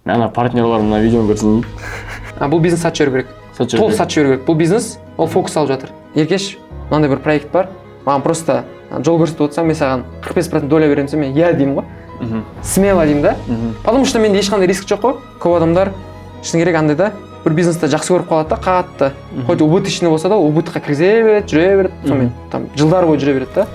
Ана партнерларым мына видеоны көрсін дейді. А, бұл бизнес сатып жіберу керек. Сатып жіберу Толық керек. сатып жіберу керек. Бұл бизнес, ол фокус алып жатыр. Еркеш, мынандай бір проект бар, маған просто жол көрсетіп отырсаң, мен саған 45% доля беремін десем, мен иә деймін ғой. Смело деймін да. Потому что менде ешқандай риск жоқ қой. Көп адамдар, шыны керек, андай да, бір бизнесті жақсы көріп қалады да қатты, хоть убыточный болса да, убыток қа кіргізе береді, жүре береді сонымен, там жылдар бойы жүре береді да.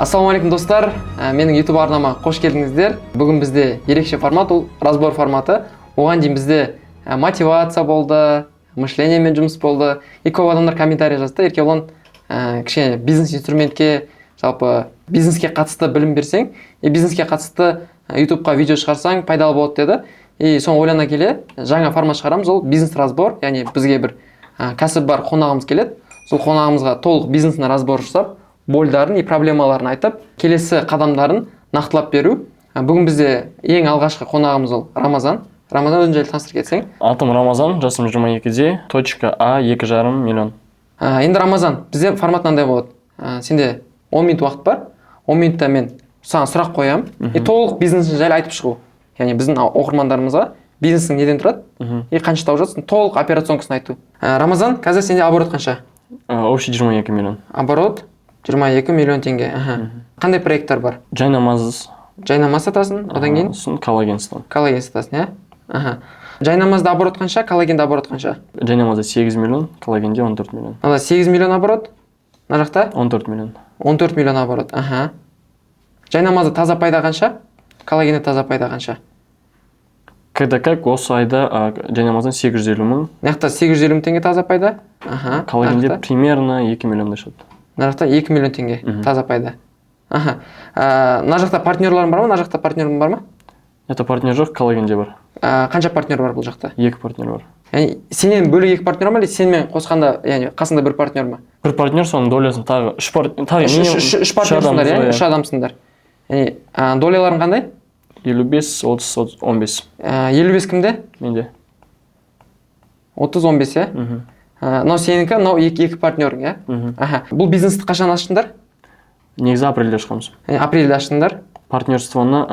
Ассалаумағалейкум, достар! Менің YouTube арнама қош келдіңіздер. Бүгін бізде ерекше формат, ол разбор форматы. Оған дейін бізде мотивация болды, мышление мен жұмыс болды. И көп адамдар комментарий жазды: «Еркебұлан, кішкене бизнес инструментке, жалпы бизнеске қатысты білім берсең и бизнеске қатысты ютубқа видео шығарсаң, пайдалы болады», — деді. И соны ойлана келе жаңа формат шығарамыз, ол бизнес разбор. Яғни бізге бір кәсіп бар қонағымыз келеді, сол қонағымызға толық бизнесіне разбор жасап, боль дарын и проблемаларын айтып, келесі қадамдарын нақтылап беру. Бүгін бізде ең алғашқы қонағымыз ол Рамазан. Рамазан, өзің жайлы таныстырып кетсең. Атым Рамазан, жасым 22-де, точка А 2,5 миллион. Енді, Рамазан, бізде формат мынандай болады. Сенде 10 минут уақыт бар. 10 минутта мен саған сұрақ қоямын и толық бизнесің жайлы айтып шығу, яғни біздің оқырмандарымызға бизнесің неден тұрады и қанша тауып жатырсың, толық операционка сын айту. Рамазан, қазір сенде оборот қанша? Общий 22 миллион. Оборот 22 миллион теңге, аха. Қандай проекттер бар? Жайнамаз. Жайнамаз сатасың, одан кейін? Сосын коллаген сатамын. Коллаген сатасың, иә, аха. Жайнамазда оборот қанша, коллагенде оборот қанша? Жайнамазда 8 миллион, коллагенде 14 миллион. Мынада 8 миллион оборот, мына жақта? 14 миллион. 14 миллион оборот, аха. Жайнамазда таза пайда қанша, коллагенде таза пайда қанша? Когда как, осы айда жайнамаздан 850 мың. Мына жақта 850 мың теңге таза пайда, аха. Коллагенде Мына жақта? примерно 2 миллиондай шығады. Мына жақта 2 миллион теңге таза пайда, аха. Мына жақта партнерларың бар ма, мына жақта партнерің бар ма? Это партнер жоқ, коллагенде бар. Қанша партнер бар бұл жақта? Екі партнер бар. Яғни сенен бөлек екі партнер ма или сенімен қосқанда, яғни қасыңда бір партнер ма? Бір партнер, соның доля сын тағы үш тағы Үш, минимум үш партнерсыңдар, адамбыз иә? ғой. Үш адамсыңдар. Яғни доля ларың қандай? 55, 30, 15. 55 кімде? Менде. 30, 15, иә? Мхм. Мынау сенікі, мынау екі партнерің, иә? Мхм. Аха. Бұл бизнесті қашан аштыңдар? Негізі апрельде ашқанбыз. Яғни апрельде аштыңдар. Партнерство ны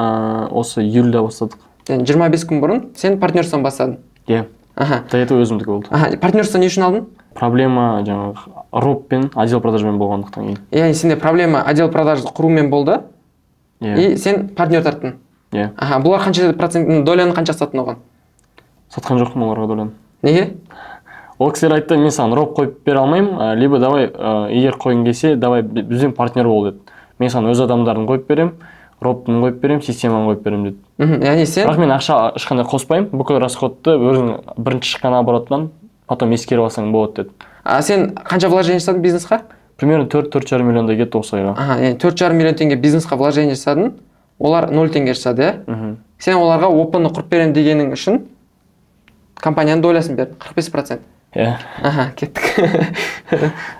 осы июльде бастадық. Яғни 25 күн бұрын сен партнерство ны бастадың. Иә. До этого өзімдікі болды. Аха, партнерство не үшін алдың? Проблема жаңағы РОП пен отдел продаж мен болғандықтан кейін. Яғни сенде проблема отдел продаж құрумен болды Иә. и сен партнер тарттың. Иә. Аха, бұлар қанша процент, доля ны қанша саттың оған? Сатқан жоқпын оларға доля ны. Неге? Ол кісілер айтты: «Мен саған РОП қойып бере алмаймын, либо давай, егер қойғың келсе, давай бізбен партнер бол», — деді. «Мен саған өз адамдарын қойып беремін, РОП-ын қойып беремін, системаны қойып беремін», — деді. Яғни сен «Бірақ мен ақша ешқандай қоспаймын, бүкіл расход ты өзің бірінші шыққан обороттан потом ескеріп алсаң болады», — деді. А сен қанша вложение жасадың бизнесқа? Примерно 4-4,5 миллиондай кетті осы айға. Аха, яғни 4,5 миллион теңге бизнесқа вложение жасадың, олар 0 теңге жасады, иә? Мхм. Сен оларға ОП-ны құрып беремін дегенің үшін компанияның доля сын бердің, 45%. Иә. Аха, кеттік.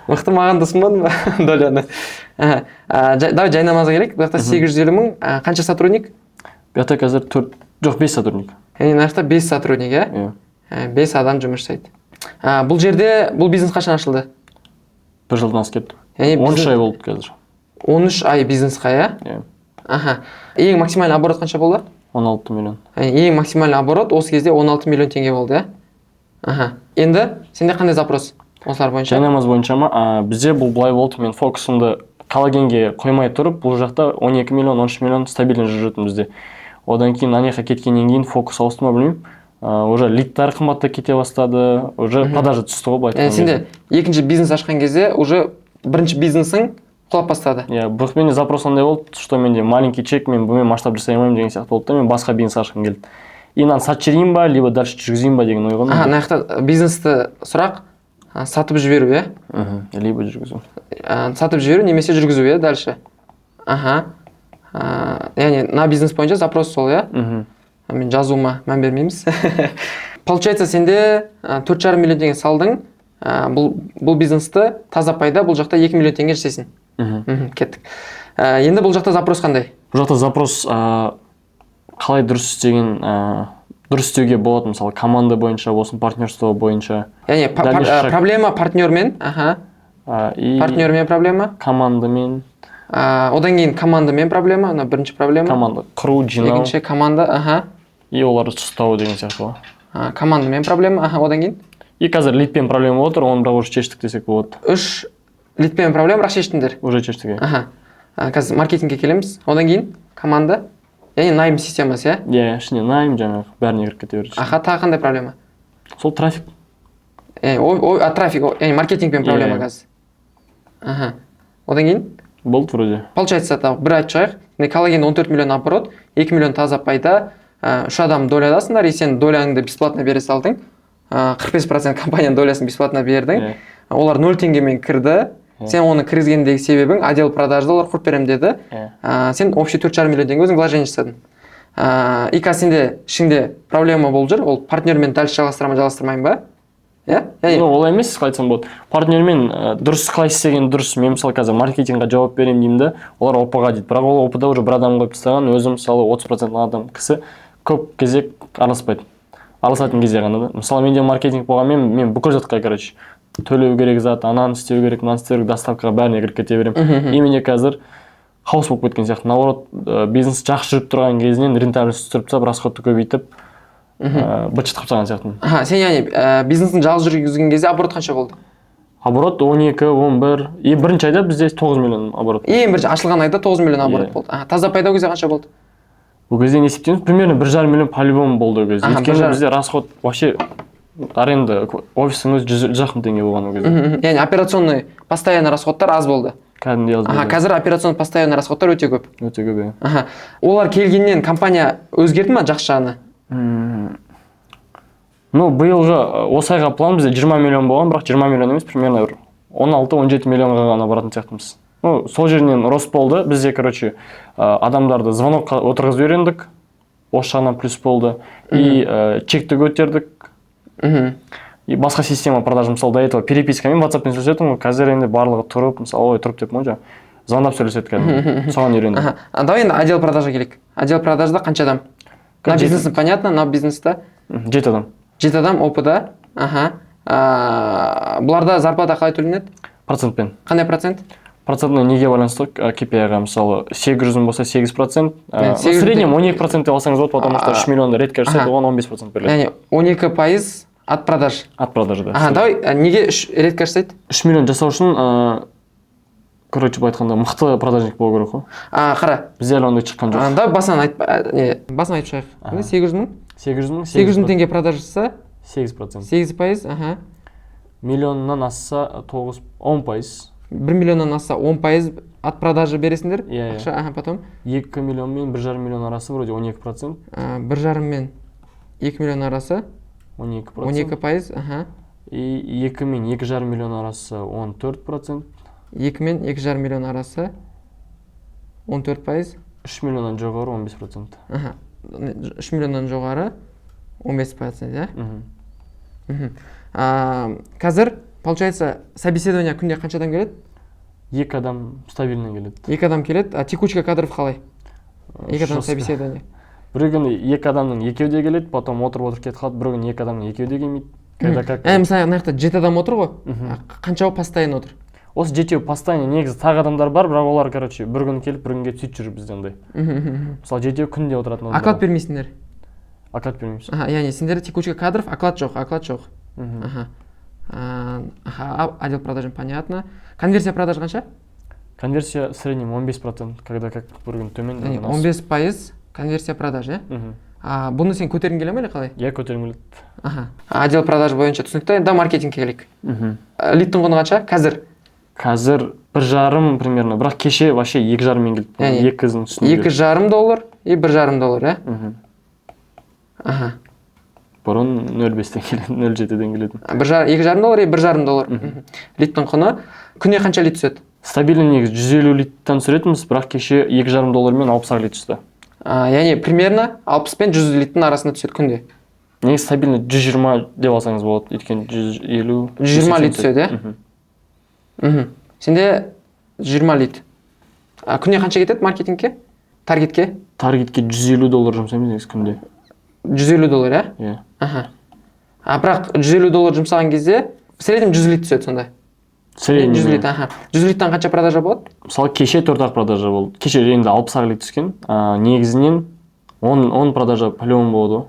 Мықты, маған да ұсынбадың ба доля ны? Аха. Давай жайнамазға келейік. Бұл жақта 850 мың, қанша сотрудник? Бұл жақта қазір төрт, жоқ, бес сотрудник. Яғни мына жақта бес сотрудник, иә? Иә. Бес адам жұмыс жасайды. Бұл жерде бұл бизнес қашан ашылды? Бір жылдан асып кетті. Яғни 13 ай болды қазір. 13 ай бизнесқа, иә? Иә. Аха. Ең максимальный оборот қанша болды? 16 миллион. Яғни ең максимальный оборот осы кезде 16 миллион теңге болды, иә? Аха. Енді сенде қандай запрос осылар бойынша? Жайнамаз бойынша ма? Бізде бұл былай болды: мен фокусымды коллагенге қоймай тұрып, бұл жақта 12 миллион, 13 миллион стабильно жүретін бізде. Одан кейін ана жаққа кеткеннен кейін фокус ауысты ма, білмеймін, уже лидтар қымбаттап кете бастады, уже продажа түсті ғой, былай Яғни айтқан сенде екінші бизнес ашқан кезде уже бірінші бизнесің құлап бастады. Иә, бірақ менде запрос андай болды, что менде маленький чек, мен бұнымен масштаб жасай алмаймын деген сияқты болды да. Мен басқа бизнес ашқым келді и мынаны сатып жіберейін ба, либо дальше жүргізейін ба деген ой ғой Аха. Менде. Мына жақта бизнесті сұрақ сатып жіберу, иә? Мхм, либо жүргізу. Сатып жіберу немесе жүргізу, иә, дальше. Аха, яғни мына бизнес бойынша запрос сол, иә? Мхм. Мен жазуыма мән бермейміз. Получается, сенде 4,5 миллион теңге салдың, бұл бизнесті таза пайда бұл жақта 2 миллион теңге жасайсың. Мхм. Мхм, кеттік. Енді бұл жақта запрос қандай? Бұл жақта запрос қалай дұрыс істеген, дұрыс істеуге болады, мысалы, команда бойынша болсын, партнерство бойынша. Яғни Дальнейший шаг. Проблема партнермен, аха. И Партнермен проблема. Командамен. Одан кейін командамен проблема, ана бірінші проблема. Команда құру, жинау. Екінші команда, аха. И оларды ұстау деген сияқты ғой. Командамен проблема, аха, одан кейін? И қазір лидпен проблема болып отыр, оны бірақ уже шештік десек болады. Үш лидпен проблема, бірақ шештіңдер. Уже шештік, иә. Аха. Қазір маркетингке келеміз. Одан кейін команда, яғни найм системасы, иә? Иә, ішіне найм, жаңағы бәріне кіріп кете береді. Аха, тағы қандай проблема? Сол трафик. Трафик, яғни маркетингпен проблема Иә. қазір. Аха. Одан кейін? Болды вроде. Получается, так, бір айтып шығайық. Міне, коллаген 14 миллион оборот, 2 миллион таза пайда, үш адам долядасыңдар, и сен доляңды бесплатно бере салдың. 45% компанияның долясын бесплатно бердің. Иә. Олар 0 теңгемен кірді. Иә. Сен оны кіргізгендегі себебің отдел продажды олар құрып беремін деді. Иә. Сен общий 4,5 миллион теңге өзің вложение жасадың. И қазір сенде ішіңде проблема болып жүр, ол партнермен дальше жалғастыра ма, жалғастырмаймын ба? Иә? Яғни, Ну, олай емес, қалай айтсам болады. Партнермен дұрыс қалай істеген дұрыс. Мен, мысалы, қазір маркетингға жауап беремін деймін да, олар ОП-ға дейді. Бірақ ол ОП-да уже бір адам қойып тастаған, өзім, мысалы, 30% адам кісі көп кезек араласпайды. Араласатын кезде ғана да. Мысалы, менде маркетинг болғанмен, мен бүкіл затқа, короче, төлеу керек зат, ананы істеу керек, мынаны істеу керек, доставкаға, бәріне кіріп кете беремін. И менде қазір хаос болып кеткен сияқты. Наоборот, бизнес жақсы жүріп тұрған кезінен рентабельность түсіріп тастап, расходты көбейтіп, быт-шыт қылып тастаған сияқтымын. Аха, сен яғни бизнестің жалғыз жүргізген кезде оборот қанша болды? Оборот 12, 11. И бірінші айда бізде 9 миллион оборот. Ең бірінші ашылған айда 9 миллион оборот Иә. болды. Аха, таза пайда ол кезде қанша болды? Ол кезде не есептейміз? Примерно 1,5 миллион по-любому болды ол кезде. Аха, бір Өйткені жарым. бізде расход вообще, аренда офистің өзі 100 ақ мың теңге болған ол кезде. Яғни операционный постоянный расходтар аз болды. Кәдімгідей аз Аха, болды. қазір операционный постоянный расходтар өте көп. Өте көп, иә. Аха. Олар келгеннен компания өзгерді ма жақсы жағына? Ну, биылғы осы айға план бізде 20 миллион болған, бірақ 20 миллион емес, примерно бір 16-17 миллионға ғана баратын сияқтымыз. Ну, сол жерінен рост болды. Бізде, короче, адамдарды звонокқа отырғызып үйрендік. Осы жағынан плюс болды. И чекті көтердік. И басқа система продаж, мысалы, до этого перепискамен, ватсаппен сөйлесетін ғой, қазір енді барлығы тұрып, мысалы, ой, тұрып деп ғой, жаңағы звондап сөйлеседі кәдімгі. Соған үйрендік. Аха. А, давай енді отдел продажға келейік. Отдел продажда қанша адам? На Жеті. бизнесі понятно, на бизнеста Жеті адам. Жеті адам ОП-да. Аха. Бұларда зарплата қалай төленеді? Процентпен. Қандай процент? Процентный неге байланысты? KPI-ға, мысалы, 800 мың болса, 8%. Яғни Ну, в 800 среднем 12% деп алсаңыз болады, потому что 3 миллионды редко жасайды, оған 15% беріледі. Яғни 12% от продаж. От продажи, да. Аха, давай, неге үш редко жасайды? 3 миллион жасау үшін, короче, былай айтқанда, мықты продажник болу керек қой. А, қара. Бізде әлі ондай шыққан жоқ. А, давай басынан айт, не, басынан айтып шығайық. Аха. 800 мың? 800 мың. 800 мың теңге продаж жасаса, 8%. 8%, аха. Миллионнан асса, 9, 10%. 1 миллионнан асса, 10% от продажи бересіңдер. Иә, иә. Ақша, аха, потом 2 миллион мен 1,5 миллион арасы вроде 12%. 1,5 мен 2 миллион арасы 12%. 12%, аха. И 2 мен 2,5 миллион арасы 14%. 2 мен 2,5 миллион арасы 14%. 3 миллионнан жоғары 15%. Аха, 3 миллионнан жоғары 15%, иә? Мхм. Қазір получается, собеседование күнде қанша адам келеді? Екі адам стабильно келеді. Екі адам келеді. А текучка кадров қалай, екі адам Жестко. собеседование? Бір күні екі адамның екеуі де келеді, потом отырып отырып кетіп қалады. Бір күні екі адамның екеуі де келмейді, когда как. Мысалы, мына жақта жеті адам отыр ғой. Мхм. А, қаншауы постоянно отыр? Осы жетеуі постоянно. Негізі тағы адамдар бар, бірақ олар, короче, бір күн келіп, бір күн кетіп, сөйтіп жүр бізде андай. Мхм, мхм. Мысалы, жетеуі күнде отыратын адамдар Оклад бар. бермейсіңдер? Оклад бермейміз. Аха, яғни сендерде текучка кадров, оклад жоқ, оклад жоқ. Мхм. Аха. Аха, отдел продажи понятно. Конверсия продаж қанша? Конверсия в среднем 15%, когда как, бір күн төмен, бір Яғни күн аз. 15% конверсия продаж, иә? Мхм. А бұны сен көтергің келе ме или қалай? Иә, көтергім келеді. Аха, отдел продаж бойынша түсінікті. Енді маркетингке келейік. Мхм. Лидтің құны қанша қазір? Қазір 1,5 примерно, бірақ кеше вообще 2,5-мен келді. Яғни Екі қыздың үстіне. 2,5 доллар и 1,5 доллар, иә? Мхм. Аха. Бұрын 0,5-тен келетін, 0,7-ден келетін. 2,5 доллар и 1,5 доллар. Лидтің құны. Күніне қанша лид түседі? Стабильно негізі 150 лидтан түсіретінбіз, бірақ кеше 2,5 доллармен 60 ақ лид түсті. Яғни примерно 60 пен 100 лидтің арасында түседі күнде. Негізі стабильно 120 деп алсаңыз болады, өйткені 150. 120 лид түседі, иә? Мхм. Сенде 120 лид. А күніне қанша кетеді маркетингке, таргетке? Таргетке 150 доллар жұмсаймыз негізі күнде. 150 доллар, иә? Иә. Аха, а бірақ 150 доллар жұмсаған кезде в среднем 100 лид түседі сонда? Средний. 100 лид, аха. 100 лидтан қанша продажа болады? Мысалы, кеше төрт ақ продажа болды. Кеше енді 60 ақ лид түскен. Негізінен 10 продажа по-любому болады ғой.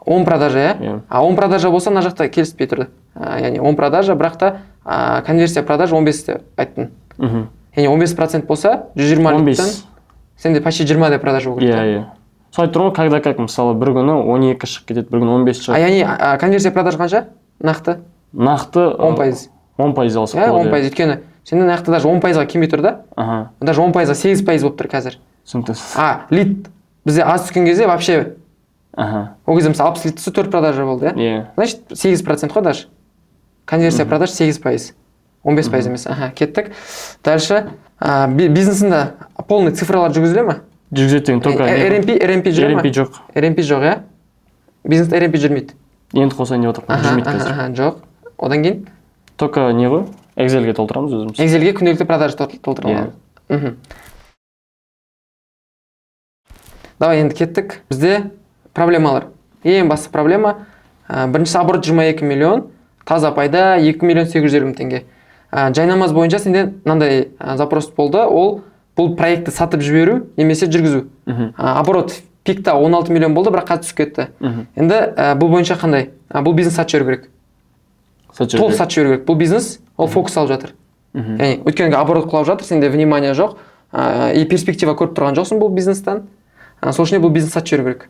10 продажа, иә? Иә. А 10 продажа болса, мына жақта келіспей тұрды. Яғни 10 продажа, бірақ та конверсия продаж 15 деп айттың. Яғни 15% болса, 120 15. лидтан сенде почти 20 деп продажа болу керек. Иә, иә. Сол айтып тұрмын ғой, когда как, мысалы, бір күні 12 шығып кетеді, бір күні 15 А шығады. яғни конверсия продаж қанша? Нақты? Нақты 10%. 10% алсақ Иә, болады. 10%. Өйткені сенде нақты даже 10%-ға келмей тұр да. Даже 10%-ға 8% болып тұр қазір. Түсінікті. А лид бізде аз түскен кезде вообще ол кезде мысалы 60 лид түсті, 4 продажа болды, иә? Иә. Значит, 8% қой даже. Конверсия продаж 8%. 15% емес. Аха, кеттік. Дальше бизнесінде полный цифралар жүргізіле ме? Жүргізеді деген только РМП, РМП жүре ме? РМП жоқ. РМП жоқ, иә? Бизнесте РМП жүрмейді. Енді қосайын деп отырмын. Жүрмейді қазір. Аха, жоқ. Одан кейін Только не ғой? Excelге толтырамыз өзіміз. Excelге күнделікті продажа толтырылады. Давай енді кеттік. Бізде проблемалар. Ең басты проблема, біріншісі оборот 22 миллион, таза пайда 2 миллион 850 мың теңге. Жайнамаз бойынша сенде мынандай запрос болды, ол бұл проектті сатып жіберу немесе жүргізу. Оборот пикта 16 миллион болды, бірақ қазір түсіп кетті. Енді бұл бойынша қандай? Бұл бизнес сатып жіберу керек. Сатып жіберу Толық керек. сатып жіберу керек. Бұл бизнес, ол фокус алып жатыр. Яғни өйткені оборот құлап жатыр, сенде внимание жоқ, и перспектива көріп тұрған жоқсың бұл бизнестен. Сол үшін бұл бизнес сатып жіберу керек.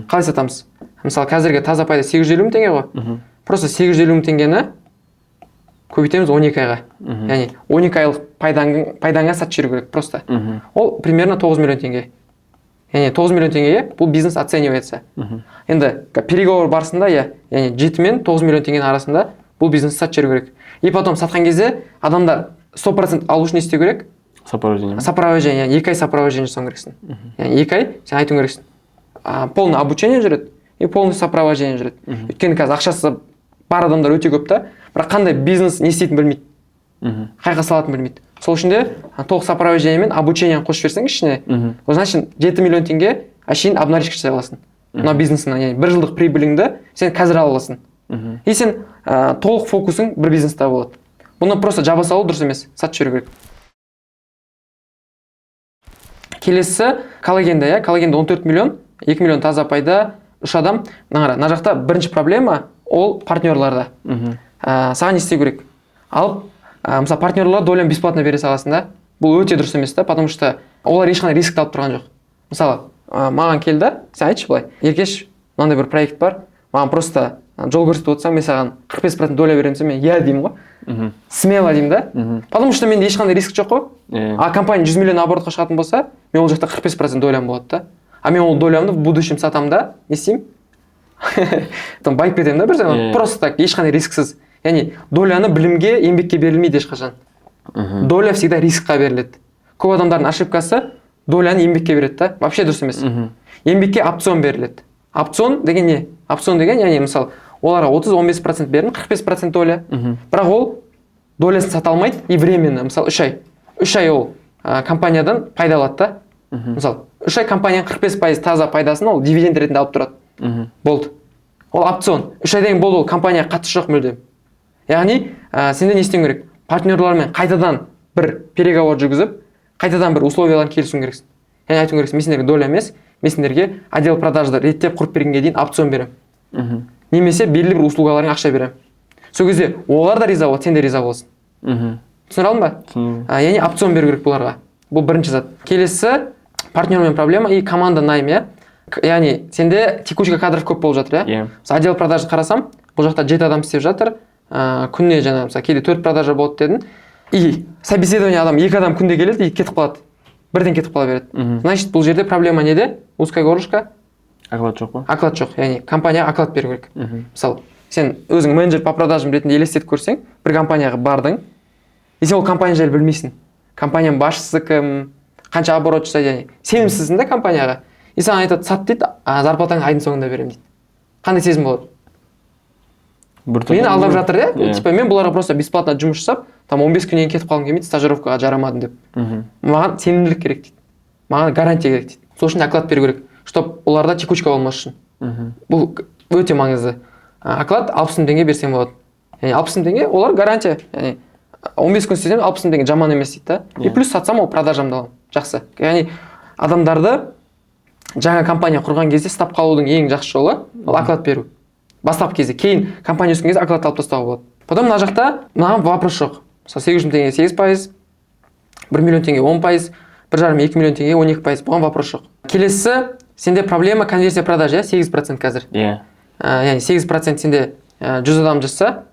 Қалай сатамыз? Мысалы, қазіргі таза пайда 850 мың теңге ғой. Просто 850 мың теңгені көбейтеміз 12 айға. Яғни 12 айлық пайдаңа сатып жіберу керек просто. Ол примерно 9 миллион теңге. Яғни 9 миллион теңгеге бұл бизнес оценивается. Енді переговор барысында, иә, яғни 7 мен 9 миллион теңгенің арасында бұл бизнес сатып жіберу керек. И потом сатқан кезде адамдар 100% алу үшін не істеу керек? Сопровождение. Сопровождение, яғни 2 ай сопровождение жасауың керексің. Яғни 2 ай сен айтуың керексің. Полный обучение жүреді и полный сопровождение жүреді. Өйткені қазір ақшасы бар адамдар өте көп та, бірақ қандай бизнес не істейтінін білмейді. Қайға салатынын білмейді. Сол үшін де толық сопровождение мен обучениені қосып жіберсең ішіне, ол значит 7 миллион теңге әшейін обналичка жасай аласың. Мына бизнесіңнен, яғни бір жылдық прибыліңді сен қазір ала аласың. И сен толық фокусың бір бизнесте болады. Бұны просто жаба салу дұрыс емес, сатып жіберу керек. Келесі коллагенде, иә, коллагенде 14 миллион, 2 миллион таза пайда, 3 адам. Мына қара, мына жақта бірінші проблема ол партнерларда. Саған не істеу керек? Алып, мысалы, партнерларға доляны бесплатно бере саласың да. Бұл өте дұрыс емес та, потому что олар ешқандай рискті алып тұрған жоқ. Мысалы, маған келді, сен айтшы былай, Еркеш, мынандай бір проект бар, маған просто жол көрсетіп отырсаң, мен саған 45% доля беремін десем, мен иә деймін ғой. Смело деймін да. Потому что менде ешқандай риск жоқ қой. А компания 100 миллион оборотқа шығатын болса, мен ол жақта 45% долям болады да. А мен ол долямды в будущем сатамын да, не істеймін? Там байып кетемін да бір сәт, просто так, ешқандай рисксіз. Яғни доляны білімге, еңбекке берілмейді ешқашан. Доля всегда рискқа беріледі. Көп адамдардың ошибкасы доляны еңбекке береді да, вообще дұрыс емес. Еңбекке опцион беріледі. Опцион деген не? Опцион деген, яғни мысалы, оларға 30-15% бердім, 45% доля. Бірақ ол долясын сата алмайды и временно, мысалы, 3 ай. 3 ай ол компаниядан пайда алады да. Мысалы, 3 ай компанияның 45% таза пайдасын ол дивиденд ретінде алып тұрады. Болды. Ол опцион. 3 айдан кейін болды, ол компанияға қатысы жоқ мүлдем. Яғни, сенде не істеуің керек? Партнерлармен қайтадан бір переговор жүргізіп, қайтадан бір условияларын келісуің керексің. Яғни айтуың керексің, мен сендерге доля емес, мен сендерге отдел продажды реттеп құрып бергенге дейін опцион беремін. Немесе белгілі бір услугаларыңа ақша беремін. Сол кезде олар да риза болады, сен де риза боласың. Түсіндіре алдым ба? Түсіндім. Яғни опцион беру керек бұларға. Бұл бірінші зат. Келесі партнермен проблема и команда найм, иә? Яғни сенде текучка кадров көп болып жатыр, иә? Иә. Мысалы, отдел продажды қарасам, бұл жақта 7 адам істеп жатыр. Күніне жаңа, мысалы, кейде 4 продажа болады дедің. И собеседование адам, 2 адам күнде келеді и кетіп қалады. Бірден кетіп қала береді. Значит, бұл жерде проблема неде? Узкая горлышко. Оклад жоқ па? Оклад жоқ. Яғни компанияға оклад беру керек. Мысалы, сен өзің менеджер по продажам ретінде елестетіп көрсең, бір компанияға бардың, и сен ол компания жайлы білмейсің. Компанияның басшысы кім, қанша оборот жасайды, яғни сенімсізсің да компанияға. И саған айтады, сат дейді, а зарплатаңды айдың соңында беремін дейді. Қандай сезім болады? Бір түрлі. Мені алдап жатыр, иә? Иә. Типа мен бұларға просто бесплатно жұмыс жасап, там 15 күннен кейін кетіп қалғым келмейді, стажировкаға жарамадым деп. Маған сенімділік керек дейді. Маған гарантия керек дейді. Сол үшін оклад беру керек, чтоб оларда текучка болмас үшін. Бұл өте маңызды. Оклад 60 мың теңге берсең болады. Яғни 60 мың теңге олар гарантия. Яғни 15 күн істесем, 60 мың теңге жаман емес дейді да. И плюс сатсам, ол продажамды аламын, жақсы. Яғни адамдарды жаңа компания құрған кезде ұстап қалудың ең жақсы жолы ол оклад беру бастапқы кезде. Кейін компания өскен кезде оклад алып тастауға болады. Потом мына жақта мынаған вопрос жоқ. Мысалы, 800 мың теңге 8%, 1 миллион теңге 10%, 1,5-2 миллион теңге 12%, бұған вопрос жоқ. Келесі сенде проблема конверсия продаж, иә, 8% қазір. Иә. Яғни 8% сенде 100 адам жазса,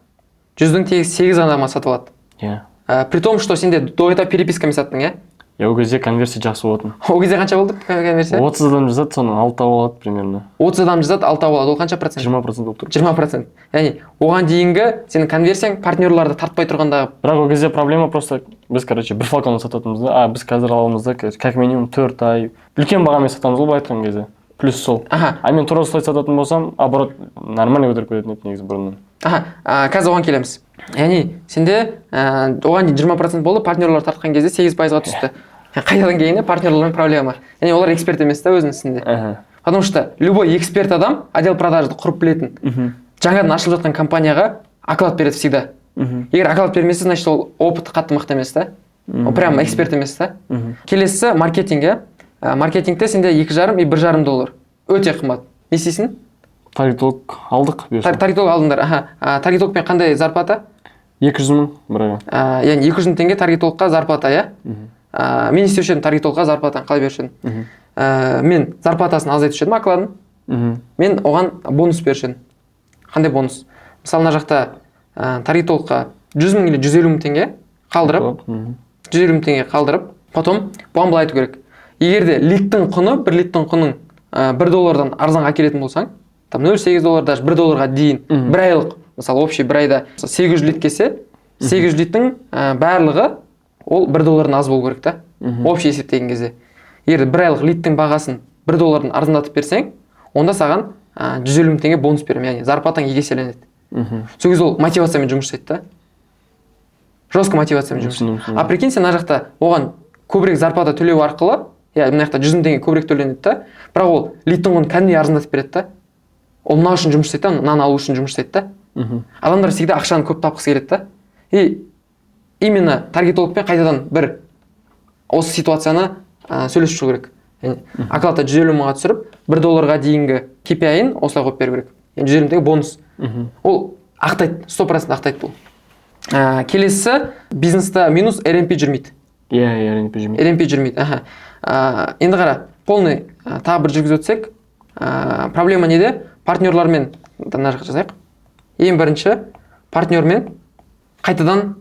100-дің тегі сегіз адамға сатып алады. Иә. При том что сенде до этого перепискамен саттың, иә? Иә, ол кезде конверсия жақсы болатын. Ол кезде қанша болды конверсия? 30 адам жазады, соның алтауы алады примерно. 30 адам жазады, алтауы алады, ол қанша процент? 20% болып тұр. 20%. Яғни оған дейінгі сенің конверсияң партнерларды тартпай тұрғандағы. Бірақ ол кезде проблема просто біз, короче, бір флакон сататынбыз да, а біз қазір аламыз да, короче, как минимум 4 ай үлкен бағамен сатамыз ғой, былай айтқан кезде, плюс сол. А мен тура солай сататын болсам, оборот нормально көтеріп кететін еді негізі бұрыннан. Аха, қазір оған келеміз. Яғни сенде оған дейін 20% болды, партнерлар тартқан кезде 8%-ға түсті. Қайтадан келгенде партнерлармен проблема, яғни олар эксперт емес та өзінің ісінде. Потому что любой эксперт адам, отдел продажды құрып білетін, жаңадан ашылып жатқан компанияға оклад береді всегда. Егер оклад бермесе, значит, ол опыты қатты мықты емес та, ол прям эксперт емес та. Келесісі маркетинг, иә. Маркетингте сенде 2,5 и 1,5 доллар, өте қымбат. Не істейсің? Таргетолог алдық бұйырса. Таргетолог алдыңдар, аха. Таргетологпен қандай зарплата? 200 000 бір айға. Яғни 200 000 теңге таргетологқа зарплата, иә. Мен не істеуші едім? Таргетологқа зарплатаны қалай беруші едім? Мен зарплатасын азайтушы едім, окладын. Мен оған бонус беруші едім. Қандай бонус? Мысалы, мына жақта таргетологқа 100 000 или 150 000 теңге қалдырып, 150 000 теңге қалдырып, потом бұған былай айту керек: егер де лидтің құны, бір лидтің құнын 1 доллардан арзанға әкелетін болсаң, там 0,8 доллар, даже 1 долларға дейін, бір айлық, мысалы, общий бір айда 800 лид келсе, 800 лидтің барлығы ол 1 доллардан аз болу керек та. Общий есептеген кезде, егер де бір айлық лидтің бағасын 1 доллардан арзандатып берсең, онда саған 150 000 теңге бонус беремін, яғни зарплатаң екі еселенеді. Сол кезде ол мотивациямен жұмыс жасайды да, жестко мотивациямен жұмыс Түсіндім, жасайды. түсіндім. А прикинь, сен мына жақта оған көбірек зарплата төлеу арқылы, иә, мына жақта 100 000 теңге көбірек төленеді да, бірақ ол лидтің құнын кәдімгідей арзандатып береді да. Ол мынау үшін жұмыс жасайды да, мынаны алу үшін жұмыс жасайды да. Адамдар всегда ақшаны көп тапқысы келеді да. И именно таргетологпен қайтадан бір осы ситуацияны сөйлесіп шығу керек. Яғни окладты 150 мыңға түсіріп, 1 долларға дейінгі KPI-ін осылай қойып беру керек, яғни 150 000 теңге бонус. Ол ақтайды, 100% ақтайды бұл. Келесісі бизнеста минус РНП жүрмейді. Иә, РНП жүрмейді. РНП жүрмейді, аха. Енді қара, полный тағы бір жүргізіп өтсек, проблема неде? Партнерлармен мына жаққа жазайық. Ең бірінші партнермен қайтадан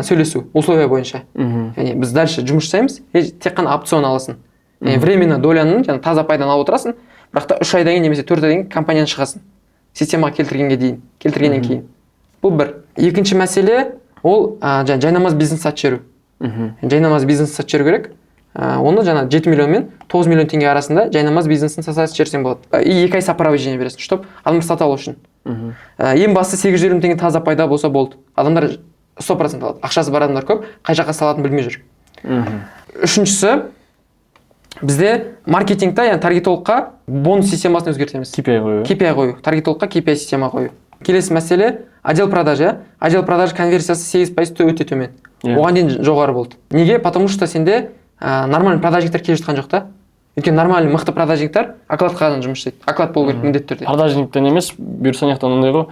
сөйлесу условия бойынша. Яғни біз дальше жұмыс жасаймыз и тек қана опцион аласың, яғни временно доляның, жаңағы таза пайданы алып отырасың, бірақ та 3 айдан кейін немесе 4 айдан кейін компаниядан шығасың, системаға келтіргенге дейін, келтіргеннен кейін. Бұл бір. Екінші мәселе ол жаңа жайнамаз бизнес сатып жіберу. Жайнамаз бизнес сатып жіберу керек. Оны жаңа 7 миллион мен 9 миллион теңге арасында жайнамаз бизнесін сатып жіберсең болады. И 2 ай сопровождение бересің, чтобы адамдар сата алу үшін. Ең бастысы 850 мың теңге таза пайда болса болды, адамдар 100% алады. Ақшасы бар адамдар көп, қай жаққа салатынын білмей жүр. Үшіншісі бізде маркетингта, яғни таргетологқа бонус системасын өзгертеміз. KPI қою. KPI қою, таргетологқа KPI система қою. Келесі мәселе отдел продаж, иә. Отдел продаж конверсиясы 8%, өте төмен. Оған дейін жоғары болды. Неге? Потому что сенде нормальный продажниктер келе жатқан жоқ та. Өйткені нормальный мықты продажниктер окладқа ғана жұмыс жасайды, оклад болу керек міндетті түрде. Продажниктен емес, бұйырса, мына жақта мынандай ғой,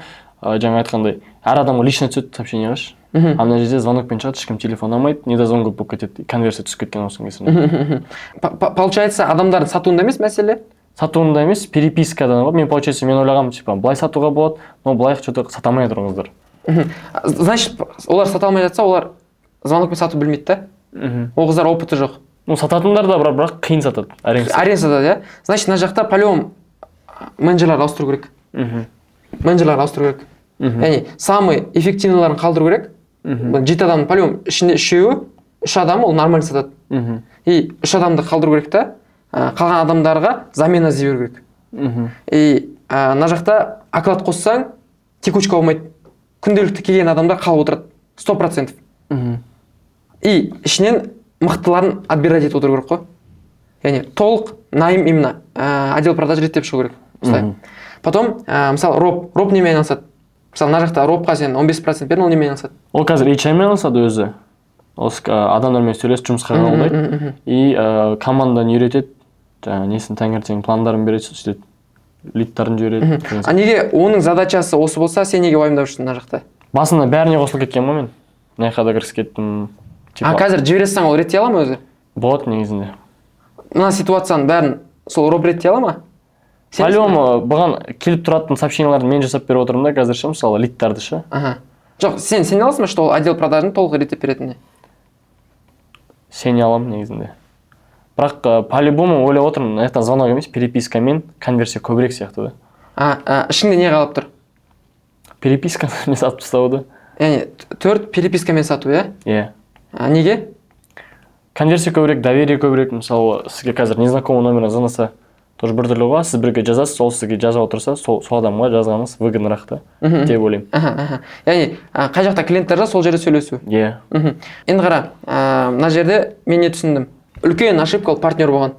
жаңа айтқандай, әр адамға лично түседі сообщение ше. А мына жерде звонокпен шығады, ешкім телефон алмайды, недозвон көп болып кетеді, конверсия түсіп кеткен осының кесірінен. Получается, адамдардың сатуында емес мәселе. Сатуында емес, перепискадан ғой. Мен, получается, мен ойлағанмын, типа, былай сатуға болады, но былай что то сата алмай жатыр қыздар. Значит, олар сата алмай жатса, олар звонокпен сату білмейді да. Ол қыздар опыты жоқ. Ну, сататындар да бар, бірақ қиын сатады, әрең сатады. Әрең сатады, иә. Значит, мына жақта по любому менеджерлер ауыстыру керек. Менеджерлер ауыстыру керек. Яғни самый эффективныйларын қалдыру керек. Жеті адамның по любому ішінде үшеуі, үш адам ол нормально сатады. И үш адамды қалдыру керек та, қалған адамдарға замена іздей беру керек. И мына жақта оклад қоссаң, текучка болмайды, күнделікті келген адамдар қалып отырады 100%. И ішінен мықтыларын отбирать етіп отыру керек қой, яғни толық найм именно отдел продаж реттеп шығу керек осылай. Потом мысалы, РОП немен айналысады? Мысалы, мына жақта РОПқа сен 15% бердің, ол немен айналысады? Ол қазір HR мен айналысады өзі. Осы адамдармен сөйлесіп, жұмысқа қабылдайды и команданы үйретеді, жаңағы несін, таңертең пландарын береді, сөйтеді, лидтарын жібереді деген. А неге оның задачасы осы болса, сен неге уайымдап жүрсің мына жақта? Басында бәріне қосылып кеткен ғой, мен мына жаққа да кірісіп кеттім. А типа қазір жібере салсаң, ол реттей ала ма өзі? Болады негізінде. Мына ситуацияның бәрін сол РОП реттей ала ма? Сенесің бе? По-любому бұған келіп тұратын сообщенияларды мен жасап беріп отырмын да қазір ше, мысалы, лидтарды ше. Аха, жоқ, сен сене аласың ба, что ол отдел продажын толық реттеп беретініне? Сене аламын негізінде, бірақ по-любому ойлап отырмын, мына жақтан звонок емес, перепискамен конверсия көбірек сияқты да. А ішіңде не қалып тұр? Перепискамен сатып тастауды. Яғни төрт перепискамен сату, иә? Иә. А неге? Конверсия көбірек, доверие көбірек. Мысалы, сізге қазір незнакомый номерден звондаса, тоже біртүрлі ғой. Сіз біреуге жазасыз, ол сізге жазып отырса, сол адамға жазғаныңыз выгоднырақ та деп ойлаймын. Аха, яғни қай жақта клиенттер бар, сол жерде сөйлесу. Иә. Енді қара, мына жерде мен не түсіндім: үлкен ошибка ол партнер болған.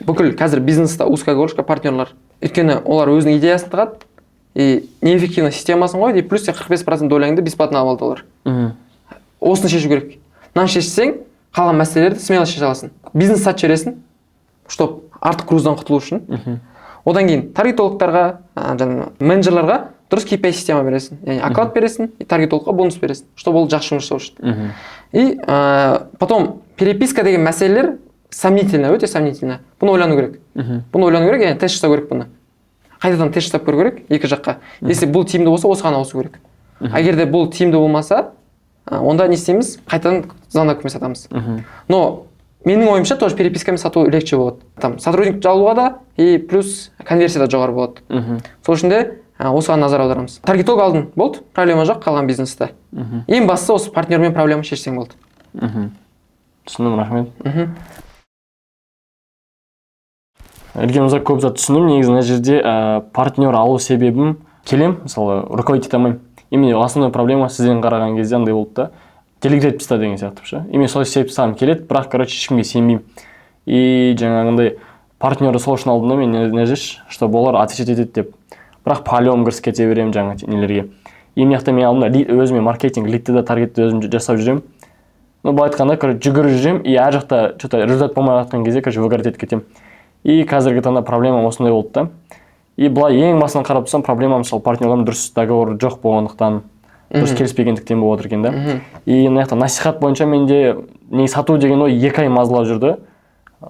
Бүкіл қазір бизнеста узкая горлышко партнерлар, өйткені олар өзінің идеясын тығады и неэффективный системасын қойды, и плюс сен 45% доляңды бесплатно алып алды олар. Осыны шешу керек. Мынаны шешсең, қалған мәселелерді смело шеше аласың. Бизнес сатып жібересің, чтоб артық груздан құтылу үшін. Одан кейін таргетологтарға, жаңағы менеджерларға дұрыс KPI система бересің, яғни оклад бересің и таргетологқа бонус бересің, чтобы ол жақсы жұмыс жасау үшін. И потом переписка деген мәселелер сомнительно, өте сомнительно. Бұны ойлану керек. Бұны ойлану керек, яғни тест жасау керек. Бұны қайтадан тест жасап көру керек екі жаққа. Если бұл тиімді болса, осыған ауысу керек. А егер де бұл тиімді болмаса, онда не істейміз? Қайтадан звонокпен сатамыз. Но менің ойымша, тоже перепискамен сату легче болады, там сотрудник алуға да, и плюс конверсия да жоғары болады. Сол үшін де осыған назар аударамыз. Таргетолог алдың, болды, проблема жоқ қалған бизнесте. Ең бастысы, осы партнермен проблема шешсең, болды. Түсіндім, рахмет. Ерген мырза, көп зат түсіндім негізі. Мына жерде партнер алу себебім, келем, мысалы, руководить ете алмаймын. Именно основной проблема сізден қараған кезде андай болды да, делегировать таста деген сияқты ше. Именно солай істеп тастағым келеді, бірақ, короче, ешкімге сенбеймін. И жаңағындай партнерді сол үшін алдым да мен мына жерде, чтобы олар отвечать етеді деп. Бірақ по-любому кірісіп кете беремін жаңа нелерге. И мына жақта мен алдым да өзіме маркетинг лидті да, таргетті өзім жасап жүремін. Ну, былай айтқанда, короче, жүгіріп жүремін, и ар жақта че то результат болмай жатқан кезде, короче, выгорать етіп кетемін. И қазіргі таңда проблема осындай болды да. И былай ең басынан қарап тұрсам, проблема, мысалы, партнерларым дұрыс договор жоқ болғандықтан, дұрыс келіспегендіктен болып отыр екен да. И мына жақта насихат бойынша менде не сату деген ой 2 ай мазалап жүрді: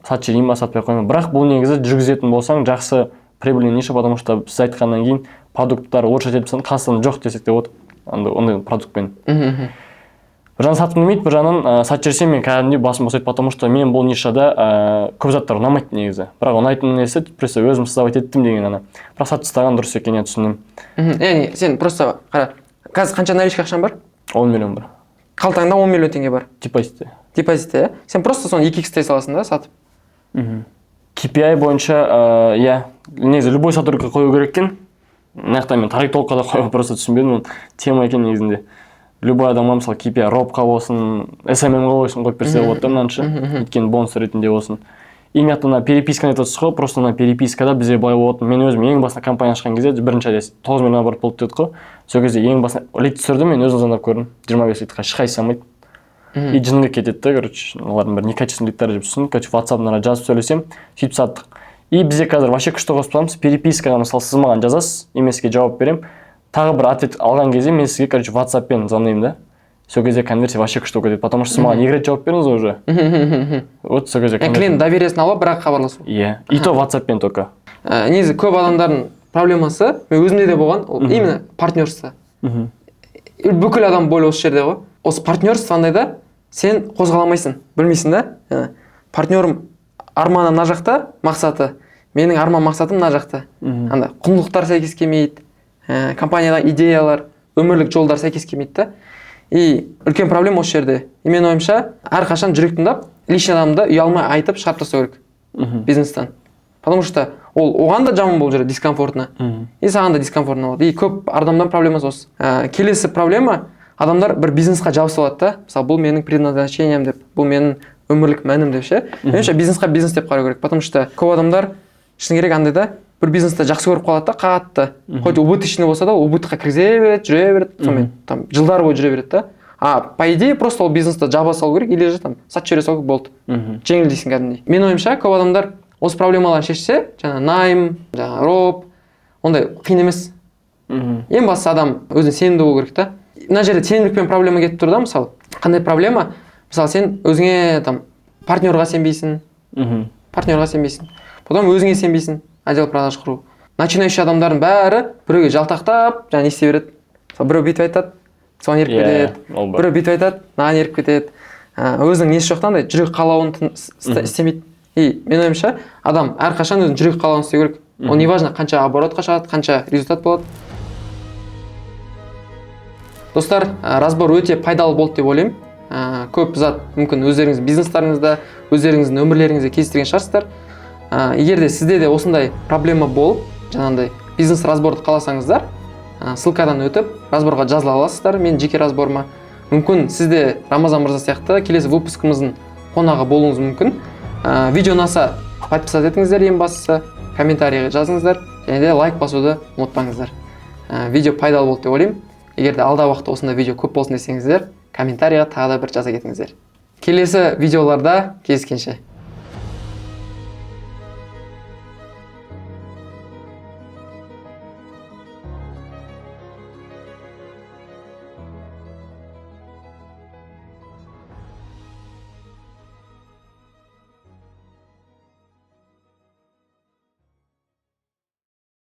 сатып жіберейін ба, сатпай ақ қояйын ба? Бірақ бұл негізі жүргізетін болсаң, жақсы прибыльный ниша, потому что сіз айтқаннан кейін продукттар улучшать етіп тастадым, Қазақстанда жоқ десек те болады ондай продуктпен. мхм, мхм. Бір жағынан сатқым келмейді, бір жағынан сатып жіберсем, мен кәдімгідей басым босайды, потому что мен бұл нишада көп заттар ұнамайды негізі. Бірақ ұнайтын несі, просто өзім создавать еттім деген ғана. Бірақ сатып тастаған дұрыс екенін түсіндім. Яғни сен просто қара, қазір қанша наличка ақшаң бар? 10 миллион бар. Қалтаңда 10 миллион теңге бар? Депозитте. Депозитте, иә. Сен просто соны 2 икстай саласың да сатып. KPI бойынша, иә, негізі любой сотрудникқа қою керек екен. Мына жақта мен таргетологқа да қоюға просто түсінбедім, ол тема екен негізінде. Любой адамға, мысалы, KPI РОПқа болсын, СММ-ға болсын, қойып берсе болады да мынаны ше, өйткені бонус ретінде болсын. И мына жақта мына переписканы айтып отырсыз ғой. Просто мына перепискада бізде былай болатын: мен өзім ең басында компания ашқан кезде, бірінші айда 9 миллион оборот болды дедік қой. Сол кезде ең басында лид түсірдім, мен өзім звондап көрдім, 25 лидқа ешқайсысы алмайды. И жынға кетеді да, короче, олардың бәрі некачественный лидтар деп түсіндім. Короче, ватсаптан жазып сөйлесемін, сөйтіп саттық. И бізде қазір вообще күшті қосып тастағанбыз перепискаға. Мысалы, сіз маған жазасыз, и мен сізге жауап беремін. Тағы бір ответ алған кезде мен сізге, короче, ватсаппен звондаймын да. Сол кезде конверсия вообще күшті болып кетеді, потому что сіз маған екі рет жауап бердіңіз ғой уже. Вот сол кезде Яғни клиент довериесін алып, бірақ хабарласу. Иә, и то ватсаппен только. Негізі көп адамдардың проблемасы, мен өзімде де болған, ол именно партнерство. И бүкіл адам боль осы жерде ғой. Осы партнерство андай да, сен қозғала алмайсың, білмейсің да. Партнерім арманы мына жақта, мақсаты, менің арман мақсатым мына жақта. Анда құндылықтар сәйкес келмейді, компаниядағы идеялар, өмірлік жолдар сәйкес келмейді да. И үлкен проблема осы жерде. И менің ойымша, әрқашан жүрек тыңдап, личный адамды ұялмай айтып, шығарып тастау керек бизнестен, потому что ол оған да жаман болып жүреді, дискомфортно, и саған да дискомфортно болады. И көп адамдар проблемасы осы. Келесі проблема: адамдар бір бизнесқа жабысып алады да, мысалы, бұл менің предназначением деп, бұл менің өмірлік мәнім деп ше. Меніңше, бизнесқа бизнес деп қарау керек, потому что көп адамдар, шыны керек, андай да. Бір бизнесті жақсы көріп қалады да қатты, хоть убыточный болса да, убыток қа кіргізе береді, жүре береді сонымен, там жылдар бойы жүре береді да. А по идее просто ол бизнесті жаба салу керек или же там сатып жібере салу керек, болды, жеңілдейсің кәдімгідей. Менің ойымша, көп адамдар осы проблемаларын шешсе, жаңағы найм, жаңағы роп, ондай қиын емес. Ең бастысы, адам өзіне сенімді болу керек та. Мына жерде сенімділікпен проблема кетіп тұр да. Мысалы, қандай проблема? Мысалы, сен өзіңе, там, партнерға сенбейсің, партнерға сенбейсің, потом өзіңе сенбейсің. Отдел продаж құру, начинающий адамдардың бәрі біреуге жалтақтап, жаңағы не істей береді. Мысалы, біреу бүйтіп айтады, соған еріп Иә, кетеді. ол бар. Біреу бүйтіп айтады, мынаған еріп кетеді. Өзінің несі жоқ та, андай жүрек қалауын істемейді. И менің ойымша, адам әрқашан өзінің жүрек қалауын істеу керек. Ол неважно, қанша оборот қа шығады, қанша результат болады. Достар, разбор өте пайдалы болды деп ойлаймын. Көп зат мүмкін өздеріңіздің бизнестарыңызда, өздеріңіздің өмірлеріңізде кездестірген шығарсыздар. Егер де сізде де осындай проблема болып, жаңағындай бизнес разбор ды қаласаңыздар, ссылка дан өтіп, разбор ға жазыла аласыздар менің жеке разбор ыма. Мүмкін, сіз де Рамазан мырза сияқты келесі выпуск іміздің қонағы болуыңыз мүмкін. Видео ұнаса, подписаться етіңіздер, ең бастысы комментарий жазыңыздар және де лайк басуды ұмытпаңыздар. Видео пайдалы болды деп ойлаймын. Егер де алдағы уақытта осындай видео көп болсын десеңіздер, комментарийға тағы да бір жаза кетіңіздер. Келесі видеоларда кездескенше.